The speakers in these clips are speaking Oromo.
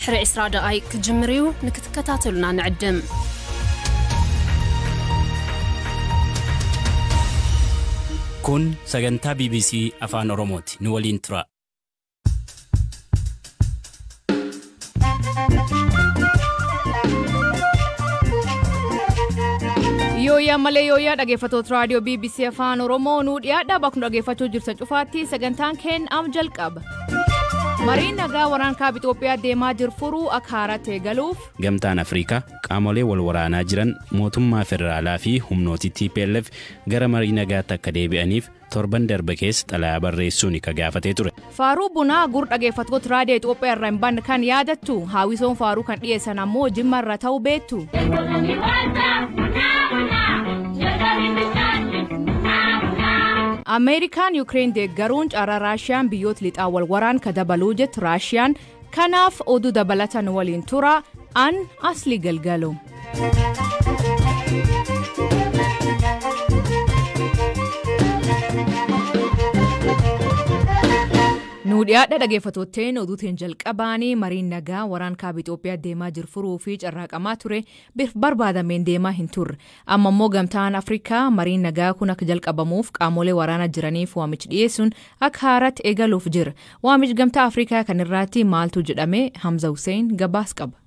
ድሕሪ 20 ደቓይቕ ክጅምር እዩ። ንክትከታተሉና ንዕድም። Kun sagantaa BBC Afaan Oromooti. Nu waliin tura. Yooyyaa malee yooyyaa, dhaggeeffattoota raadiyoo BBC Afaan Oromoo, nuu dhiyaadhaa. Bakka nu dhaggeeffachuu jirtan cufaatti sagantaan keenya am jalqaba. Mariin nagaa waraan kaaba Itoophiyaa deemaa jiru furuu akka haaraatti eegaluuf. Gamtaan Afrikaa qaamolee wal waraanaa jiran, mootummaa federaalaa fi humnooti TPLF, gara marii nagaatti akka deebi'aniif torban darbe keessa xalayaa barreessuun ka gaafatee ture. Faaruu bunaa gur dhaggeeffattoota raadiyoo Itoophiyaa irraa hin banne kan yaadattu, haawisoon faaruu kan dhiyeessan ammoo Jimma irra ta'uu beektu. Ameerikaan Yukireen deeggaruun carraa Raashiyaan biyyoota lixaa wal waraan ka dabaluu jettu Raashiyaan. Kanaaf oduu dabalatan waliin tura. An Asli Galgalo. Nu dhiyaadha dhaggeeffattootteen. Oduutiin jalqabaanii, mariin nagaa waraan kaaba Itoophiyaa deemaa jiru furuu fi carraaqamaa ture bifa barbaadameen deemaa hin turre. Amma immoo Gamtaan Afrikaa mariin nagaa kun akka jalqabamuuf qaamolee waraanaa jiraniif waamicha dhiyeessuun akka haaraatti eegaluuf jira. Waamichi Gamtaa Afrikaa kanirraatti maaltu jedhame? Hamza Hussein gabaas qaba.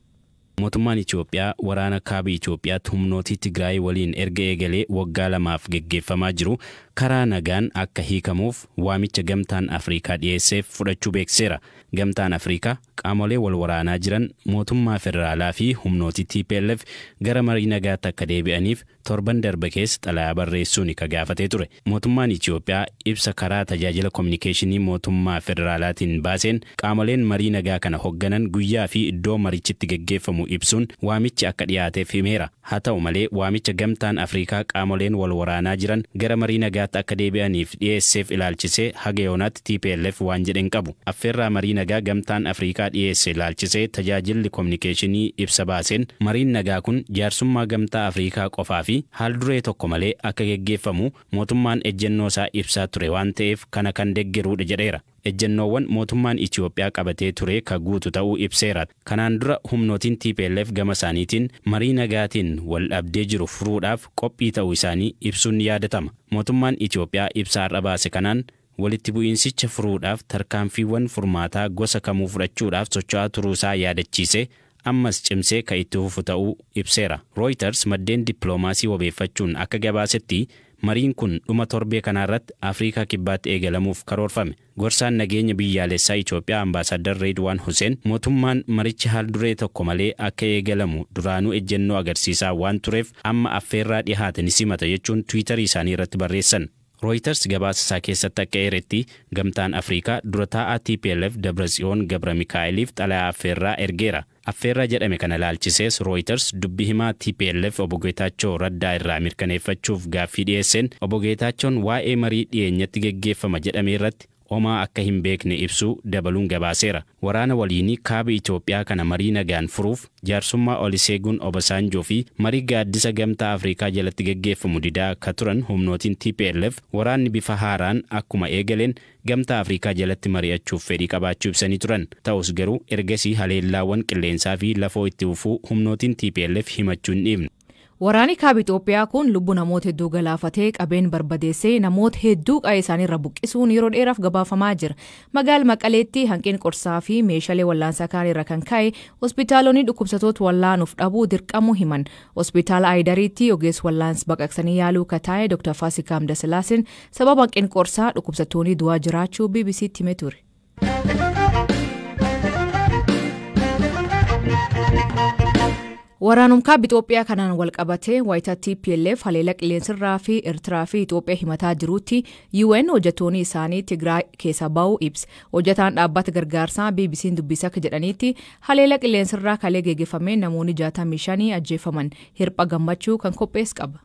Mootummaan Itoophiyaa waraana kaaba Itoophiyaatti humnootii Tigraay waliin erga eegalee waggaa 2f geggeeffamaa jiru karaa nagaan akka hiikamuuf waamicha Gamtaan Afrikaa dhiyeesseef fudhachuu beeksiseera. Gamtaan Afrikaa qaamolee wal waraanaa jiran, mootummaa federaalaa fi humnootii TPLF, gara marii nagaatti akka deebi'aniif torban darbe keessa xalayaa barreessuun ka gaafatee ture. Mootummaan Itoophiyaa ibsa karaa tajaajila kominikeeshinii mootummaa federaalaatiin baaseen, qaamoleen marii nagaa kana hoogganan guyyaa fi iddoo marichitti geggeeffamu ibsuun waamichi akka dhiyaateef himeera. Haa ta'u malee, waamicha Gamtaan Afrikaa qaamoleen wal waraanaa jiran gara marii nagaatti akka deebi'aniif dhiyeesseef ilaalchisee haga yoonaatti TPLF waan jedhen qabu. Affeerraa marii nagaa Gamtaan Afrikaa dhiyeesse ilaalchisee tajaajilli kominikeeshinii ibsa baaseen, mariin nagaa kun jaarsummaa Gamtaa Afrikaa qofaa fi haal duree tokko malee akka geggeeffamu mootummaan ejjennoo isaa ibsaa ture waan ta'eef kana kan deeggaruudha jedheera. Ejjennoowwan mootummaan Itoophiyaa qabatee ture ka guutu ta'uu ibseera. Kanaan dura humnootiin TPLF gama isaaniitiin marii nagaatiin wal dhabdee jiru furuudhaaf qophii ta'uu isaanii ibsuun ni yaadatama. Mootummaan Itoophiyaa ibsa har'a baase kanaan walitti bu'iinsicha furuudhaaf tarkaanfiiwwan furmaataa gosa kamuu fudhachuudhaaf socho'aa turuusaa yaadachiise, ammas cimsee ka itti fufu ta'uu ibseera. Reuters maddeen dippiloomaasii wabeeffachuun akka gabaasetti, mariin kun dhuma torbee kanaarratti Afrikaa Kibbaatti eegalamuuf karoorfame. Gorsaan nageenya biyyaalessaa Itoophiyaa Ambaasaddar Reedwaan Hussein, mootummaan marichi haal duree tokko malee akka eegalamu duraanuu ejjennoo agarsiisaa waan tureef amma affeerraa dhihaate ni simata jechuun Tiwiitarii isaanii irratti barreessan. Reuters gabaasa isaa keessatti akka eeretti, Gamtaan Afrikaa dura taa'aa TPLF Dabratsiyoon Gabra Mikaa'eliif xalayaa affeerraa ergeera. Affeerraa jedhame kana ilaalchisees Reuters dubbi himaa TPLF obbo Geetaachoo Raddaa irraa mirkaneeffachuuf gaaffii dhiyeesseen, obbo Geetaachoon waa'ee marii dhiyeenyatti geggeeffama jedhame irratti homaa akka hin beekne ibsuu dabaluun gabaaseera. Waraana waliinii kaaba Itoophiyaa kana marii nagaan furuuf jaarsummaa Oluseegun Obasanjoo fi marii gaaddisa Gamtaa Afrikaa jalatti geggeeffamu didaa akka turan humnootiin TPLF, waraanni bifa haaraan akkuma eegaleen Gamtaa Afrikaa jalatti mari'achuuf fedhii qabaachuu ibsanii turan. Ta'us garuu ergasii haleellaawwan qilleensaa fi lafoo itti fufuu humnootiin TPLF himachuu hin dhiifne. Waraanni kaaba Itoophiyaa kun lubbuu namoota hedduu galaafatee, qabeen barbadeessee, namoota hedduu qa'ee isaanii irra buqqisuun yeroo dheeraaf gabaafamaa jira. Magaala Maqaleetti hanqina qorsaa fi meeshaalee wallaansaa kaan irra kan ka'e hospitaalonni dhukkubsattoota wallaanuuf dhabuu dirqamuu himan. Hospitaala Aayidariitti ogeessa wallaansa baqaqsanii yaaluu kan ta'e Dr. Faasikaa Amdasilaasin sababa hanqina qorsaa dhukkubsattoonni du'aa jiraachuu BBCtti himee ture. Waraanum kaaba Itoophiyaa kanaan wal qabatee, waayita TPLF haleela qilleensarraa fi Eertiraa fi Itoophiyaa himataa jirutti, UN hojjettoonni isaanii Tigraay keessa ba'uu ibsa. Hojjetaan dhaabbata gargaarsaa BBC'n dubbise akka jedhanitti, haleela qilleensarraa kalee geggeeffameen namoonni 65 ajjeefaman. Hirpha Gammachuu kan qopheesse qaba.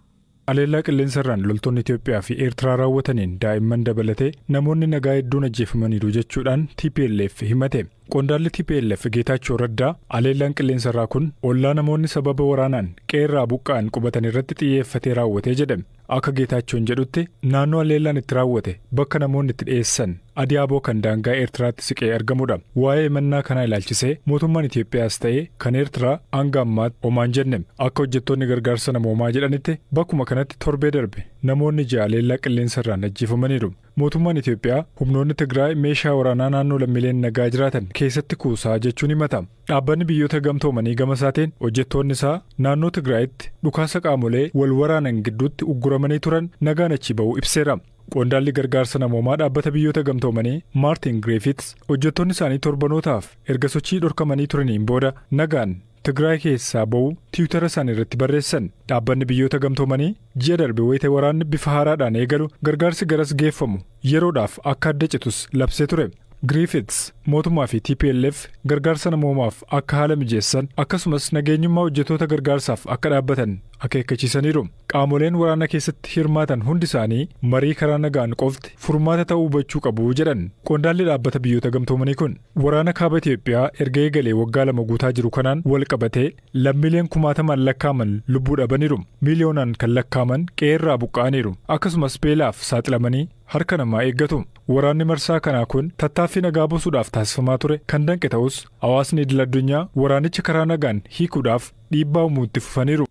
Haleellaa qilleensarraan loltoonni Itoophiyaa fi Eertiraa raawwataniin daa'imman dabalatee namoonni nagaa hedduun ajjeefamaniiru jechuudhaan TPLF himate. Qondaalli TPLF Geetaachoo Raddaa haleellaan qilleensarraa kun ollaa namoonni sababa waraanaan qeerraa buqqa'an qubatan irratti xiyyeeffatee raawwatee jedhame. Akka Geetaachoon jedhutti naannoo haleellaan itti raawwate bakka namoonni itti dhiyeessan Adiyaaboo kan daangaa Eertiraatti siqee argamudha. Waa'ee mannaa kanaa ilaalchisee mootummaan Itoophiyaas ta'ee kan Eertiraa hanga ammaatti homaan jenne. Akka hojjettoonni gargaarsa namoomaa jedhanitti bakkuma kanatti torbee darbe namoonni 6 haleellaa qilleensarraan ajjeefamaniiru. Mootummaan Itoophiyaa humnoonni Tigraay meeshaa waraanaa naannoo lammiileen nagaa jiraatan keessatti kuusaa jechuun himata. Dhaabbanni biyyoota gamtoomanii gama isaatiin hojjettoonni isaa naannoo Tigraayitti dhukaasa qaamolee wal waraanan gidduutti ugguramanii turan nagaan achi ba'uu ibseera. Qondaalli gargaarsa namoomaa dhaabbata biyyoota gamtoomanii Maartin Griffiths hojjettoonni isaanii torbanootaaf erga sochii dhorkamanii turaniin booda nagaan Tigraay keessaa ba'uu tiwutara isaanii irratti barreessan. Dhaabbanni biyyoota gamtoomanii ji'a darbe wayita waraanni bifa haaraadhaan eegalu gargaarsi garas geeffamu yeroodhaaf akka adda citus labsee ture. Griffiths mootummaa fi TPLF gargaarsa namoomaaf akka haala mijeessan akkasumas nageenyummaa hojjettoota gargaarsaaf akka dhaabbatan akeekkachiisaniiru. Qaamoleen waraana keessatti hirmaatan hundi isaanii marii karaa nagaan qofti furmaata ta'uu hubachuu qabu jedhan. Qondaalli dhaabbata biyyoota gamtoomanii kun waraana kaaba Itoophiyaa erga eegalee waggaa 2 guutaa jiru kanaan wal qabatee lammiileen kumaatamaan lakkaaman lubbuu dhabaniiru. Miiliyoonaan kan lakkaaman qeerraa buqqa'aniiru. Akkasumas beelaaf saaxilamanii harka namaa eeggatu. Waraanni marsaa kanaa kun tattaaffii nagaa buusuudhaaf taasifamaa ture kan danqe ta'us hawaasni idil addunyaa waraanicha karaa nagaan hiikuudhaaf dhiibbaa uumuu itti fufaniiru.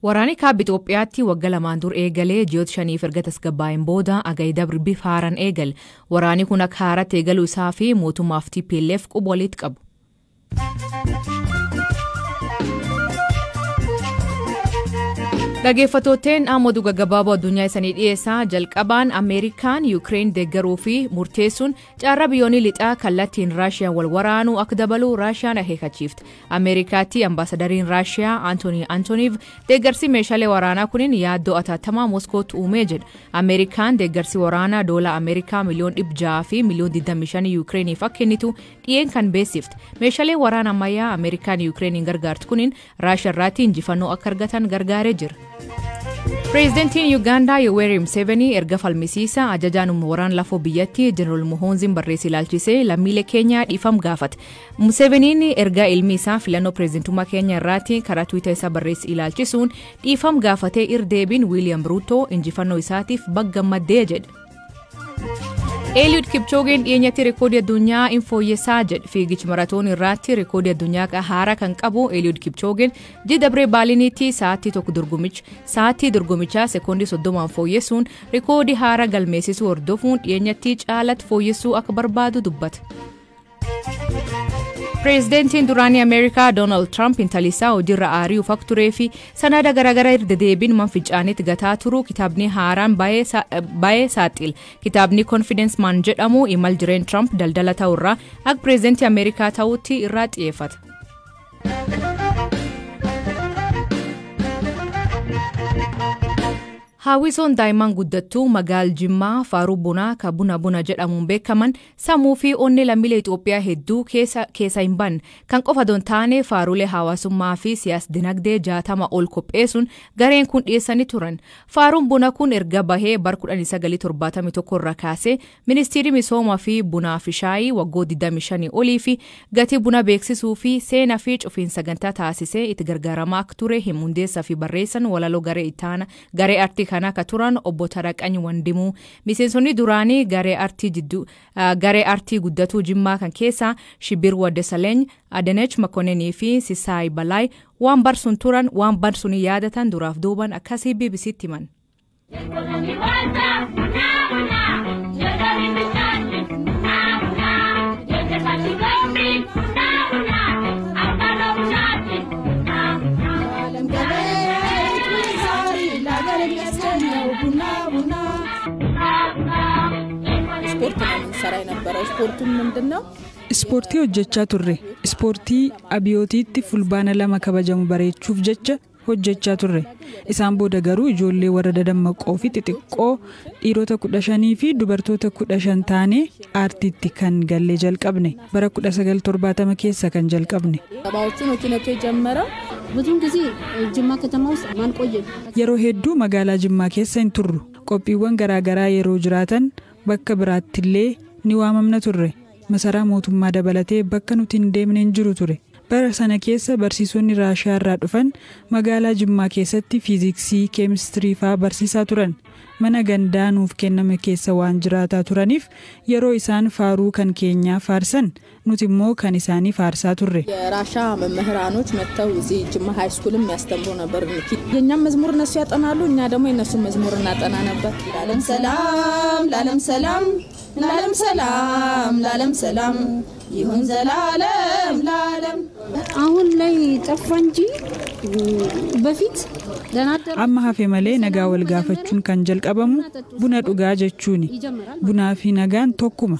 Waraanni kaaba Itoophiyaatti waggaa 2 dur eegalee ji'oota 5 erga tasgabbaa'een booda Agayii Dabri bifa haaraan eegale. Waraanni kun akka haaraatti eegaluu isaa fi mootummaaf TPLF quba walitti qabu. Dhaggeeffattootni ammoo gaggabaaboo addunyaa isanii dhiyeessaa jalqabaan Ameerikaan Yuukireen deeggaruu fi murteessuun carraa biyyoonni lixaa kallattiin Raashiyaan wal waraanuu akka dabalu Raashiyaan akeekkachiifte. Ameerikaatti ambaasadariin Raashiyaa Antoonii Antooniif deeggarsi meeshaalee waraanaa kunin yaaddoo atattamaa Moskootti uumee jedha. Ameerikaan deeggarsi waraanaa doolaa Ameerikaa miliyoon 600 fi miliyoon 25 Yuukireeniif akka kennitu dhiyeenya kan beeksifte. Meeshaalee waraanaa ammayyaa Ameerikaan Yuukireeniin gargaartu kunin Raashiyaa irratti injifannoo akka argatan gargaaree jira. Pireezidantiin Yuugaandaa Yoweri Museveni erga falmisiisa ajajaan humna waraana lafoo biyyattii Jeneraal Muhoonziin barreesse ilaalchisee lammiilee Keenyaa dhiifama gaafate. Museveniin erga ilmi isaa filannoo pireezidantummaa Keenyaa irratti karaa Tiwiitar isaa barreesse ilaalchisuun dhiifama gaafatee irdeebiin Wiiliyaam Ruutoo injifannoo isaatiif baggammaddee jedhe. Eliud Kipchoogeen dhiyeenyatti reekoodii addunyaa hin fooyyessaa jedhe. Fiigicha maratoon irratti reekoodii addunyaa haaraa kan qabu Eliud Kipchoogeen ji'a dabree Baaliiniitti sa'aatii dorgomichaa sekoondii 30 fooyyessuun reekoodii haaraa galmeessisuu hordofuun dhiyeenyatti caalatti fooyyessuu akka barbaadu dubbata. Pireezidantiin duraanii Ameerikaa Doonaald Tiraamp intalli isaa hojiirra ari'uuf akka turee fi sanada garaagaraa irra dedeebiin manficaanitti gataa turuu kitaabni haaraan baay'ee saaxile. Kitaabni Confidence Man jedhamu imal jireen Tiraamp daldala ta'urraa akka pireezidantii Ameerikaa ta'utti irraa xiyyeeffata. Hawwisoon daa'imman guddattuu magaal Jimmaa faaruu bunaa kan buna buna jedhamuun beekaman sammuu fi onnee lammiilee Itoophiyaa hedduu keessa hin banne kan qofa don taane faarulee hawaasummaa fi siyaas-dinagdee 60 ol qopheessuun gareen kun dhiyeessanii turan. Faaruun buna kun erga bahee bara 1971 irraa kaasee ministeerri misoomaa fi bunaa fi shaayii waggoota 25 olii fi gatii buna beeksisuu fi seenaa fi cufiin sagantaa taasisee itti gargaaramaa akka ture himundeessaa fi barreessan walaloo garee ittaana garee artii kana akka turan obbo Taraqany Wandimuu miseensonni duraanii garee artii guddatuu Jimmaa kan keessaa Shibir Waddesaleny, Adanech Makonenii fi Sisaay Balaay waan barsuun turan waan barsuun yaadatan duraaf duuban akkasii BBCtti himan. Ispoortii hojjechaa turre. Ispoortii abiyootiitti fulbaana 2 kabajamu bareechuuf jecha hojjechaa turre. Isaan booda garuu ijoollee warra dadammaqoo fi xixiqqoo dhiirota 15 fi dubartoota 15 taanee aartiitti kan gallee jalqabne. Bara 1970 keessa kan jalqabne. Yeroo hedduu magaalaa Jimmaa keessa hin turru. Qophiiwwan garaagaraa yeroo jiraatan bakka biraattillee ni waamamna turre. Masaraa mootummaa dabalatee bakka nuti hin deemne hin jiru ture. Bara sana keessa barsiisonni Raashiyaa irraa dhufan magaalaa Jimmaa keessatti fiiziksii, keemistirii fa'aa barsiisaa turan. Mana gandaa nuuf kenname keessa waan jiraataa turaniif yeroo isaan faaruu kan keenyaa faarsan nuti immoo kan isaanii faarsaa turre. የራሻ መምህራኖች መጥተው እዚህ ጅማ ሃይ ስኩልም ያስተምሩ ነበር። የእኛም መዝሙር እነሱ ያጠናሉ፣ እኛ ደግሞ የእነሱን መዝሙር እናጠና ነበር። ለዓለም ሰላም፣ ለዓለም ሰላም፣ ለዓለም ሰላም፣ ለዓለም ሰላም ይሁን ዘላለም ለዓለም። አሁን ላይ ጠፋ እንጂ በፊት ደህና አደሩ Amma hafe malee nagaa wal gaafachuun kan jalqabamu buna dhugaa jechuuni. Bunaa fi nagaan tokkuma.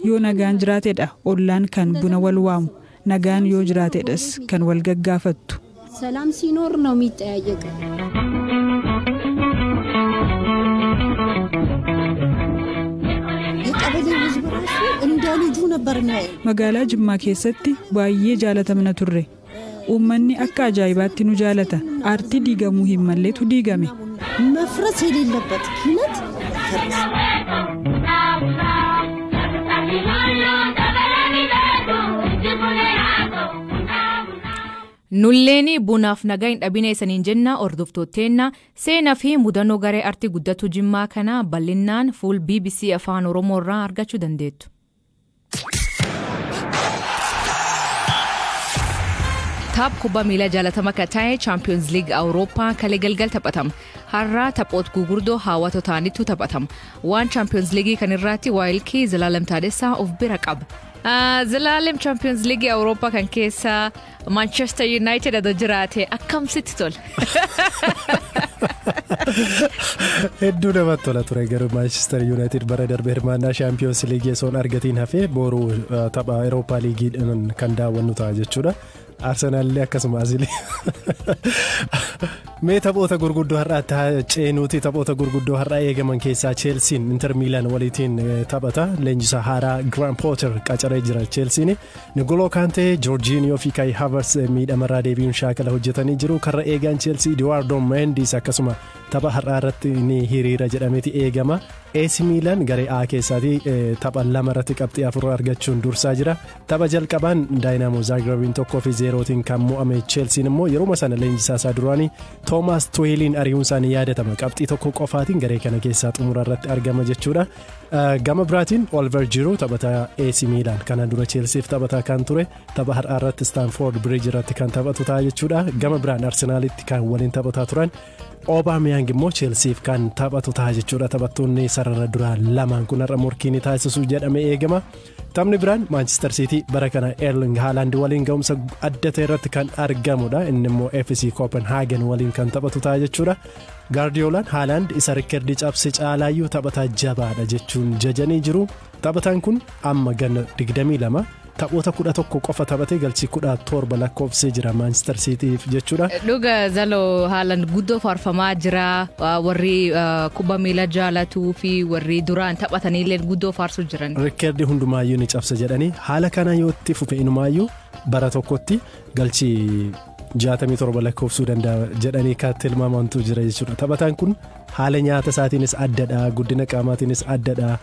Yoo nagaan jiraatedha ollaan kan buna wal waamu. Nagaan yoo jiraatedhas kan wal gaggaafattu. ሰላም ሲኖር ነው የሚጠያየቀው። የቀበሌው ህዝብ ራሱ እንደ ልጁ ነበር የሚያየው። Magaalaa Jimmaa keessatti baay'ee jaalatamna turre. Uummanni akka ajaa'ibaatti nu jaalata. Aartii diigamuu hin malleetu diigame. መፍረስ የሌለበት ኪነት ፈረሰ። Nulleen bunaaf nagaa hin dhabine isaniin jenna. Hordoftootteenna, seenaa fi mudannoo garee artii Guddatu Jimmaa kana bal'inaan fuul BBC Afaan Oromoo irraa argachuu dandeettu. Tapha kubbaa miilaa jaalatama akka ta'e Champions League Awurooppaa kalee galgal taphatama. Har'a taphoota gurguddoo hawwatoo ta'anitu taphatama. Waan Champions League kan irratti waayilkii Zalaalem Taadessaa of bira qaba. Zalaalem, Champions League Awurooppaa kan keessa Manchester United adoo jiraate akkam sitti tola? Hedduu namatti tola ture, garuu Manchester United bara darbe hirmaannaa Shaampiyoons Liigii osoo hin argatiin hafee boru tapha Eurooppaa Liigiidhaan kan daawwannu ta'a jechuudha. Arsenaal illee akkasuma asilee. Mee taphoota gurguddoo har'aatti haa ceenuuti. Taphoota gurguddoo har'aa eegaman keessaa Cheelsiin Inter Miilaan waliitiin taphata. Leenjisaa haaraa Graham Potter qacaree jira Cheelsiin. N'Golo Kante, Jorginho fi Kai Havertz miidhamarraa deebi'uun shaakala hojjetanii jiru. Karra eegaan Cheelsii Eduardo Mendes akkasuma tapha har'aa irratti ni hiriira jedhameeti eegama. AC Milan garee A keessaatii tapha 2 irratti qabxii 4 argachuun dursaa jira. Tapha jalqabaan Daayinamoo Zaagrebiin 1-0tiin kan mo'ame Cheelsiin immoo yeroo sana leenjisaa isaa duraanii Toomaas Tuheeliin ari'uun isaanii yaadatama. Qabxii 1 qofaatiin garee kana keessaa xumura irratti argama jechuudha. Gama biraatiin Oliver Giroud, taphataa AC Milan kana dura Chelseaf taphataa kan ture, tapha har'aa irratti Stamford Bridge irratti kan taphatu ta'a jechuudha. Gama biraan Arsenaalitti kan waliin taphataa turan Aubameyang immoo Chelseaf kan taphatu ta'a jechuudha. Taphattoonni sarara duraa lamaan kun har'a morkii ni taasisu jedhamee eegama. Taphni biraan Manchester City bara kana Erling Haaland waliin ga'umsa adda ta'e irratti kan argamudha. Inni immoo FC Copenhagen waliin kan taphatu ta'a jechuudha. Gaardiyoolaan Haaland isa rikkerdii cabse caalaayyuu taphataa jabaadha jechuun jajanii jiru. Taphataan kun amma ganna 22, taphoota 11 qofa taphatee galchii 17 lakkoofsee jira Manchester Cityf jechuudha. Dhuga Zaloo, Haaland guddoo faarfamaa jira. Warri kubbaa miilaa jaalatuu fi warri duraan taphatanillee guddoo faarsuu jiran. Rikkeerdi hundumaayyuu ni cabsa jedhanii, haala kana yoo itti fufe inumaayyuu bara tokkotti galchii 67 lakkoofsuu danda'a jedhanii kan tilmaamantu jira jechuudha. Taphataan kun haala nyaata isaatiinis addadha, guddina qaamaatiinis addadha.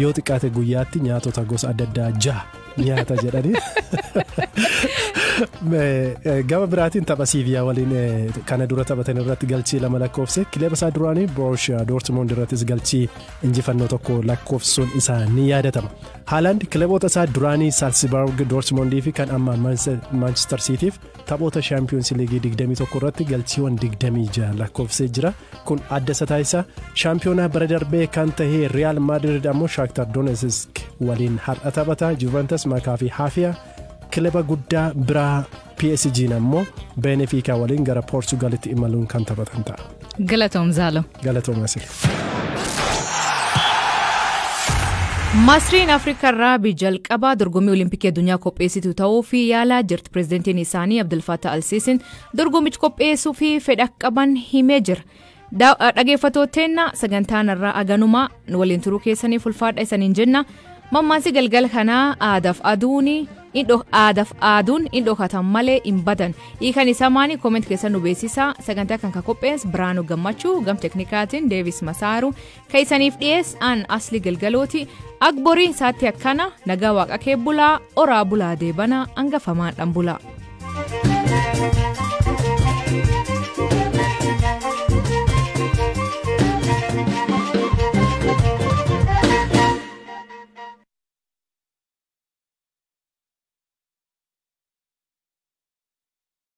Yoo xiqqaate guyyaatti nyaatota gosa adda addaa jaha nyaata jedhanii. Gama biraatiin tapha Siiviyaa waliin kana dura taphatan irratti galchii 2 lakkoofse. Kilaba isaa duraanii Borussia Dortmund irrattis galchii injifannoo 1 lakkoofsuun isaa ni yaadatama. Haaland kilaboota isaa duraanii Salzburg, Dortmundii fi kan amma Manchester Cityf taphoota Champions League 21 irratti galchiiwwan 26 lakkoofsee jira. Kun adda isa taasisa. Shaampiyoonaa bara darbee kan tahe Real Madrid ammoo Shakhtar Donetsk waliin har'a taphata. Juventus Maccabi Haifa, kilaba guddaa biraa PSG ammoo Benfica waliin gara Portugalitti imaluun kan taphatan ta'a. Galatoom, Zaalo. Galatoom Asir. Masriin Afrikaa irraa biyya jalqabaa dorgommii Olimpikii addunyaa qopheessitu ta'uu fi yaalaa jirti. Pireezidantiin isaanii Abdul Fattah Al-Siisiin dorgommicha qopheessuu fi fedha qaban himee jira. Dhaggeeffattooteenna, sagantaan irraa aganumaa. Nu waliin turuu keessaniif ulfaadha isaniin jenna. Mammaansi galgala kanaa aadaaf aduuni aadaaf aaduun hin dhokatan malee hin badan. Hiikan isaa maani? Comment keessan nu beeksisaa. Sagantaa kan qophees Biraanuu Gammachuu, gam teknikaatiin Deevis Masaaru, kan isaniif dhiyees an Asli Galgalooti. Akborii isaatti akkana nagaa waaqa kee bulaa, oraa bulaa, deebana hangafamaan dhan bulaa.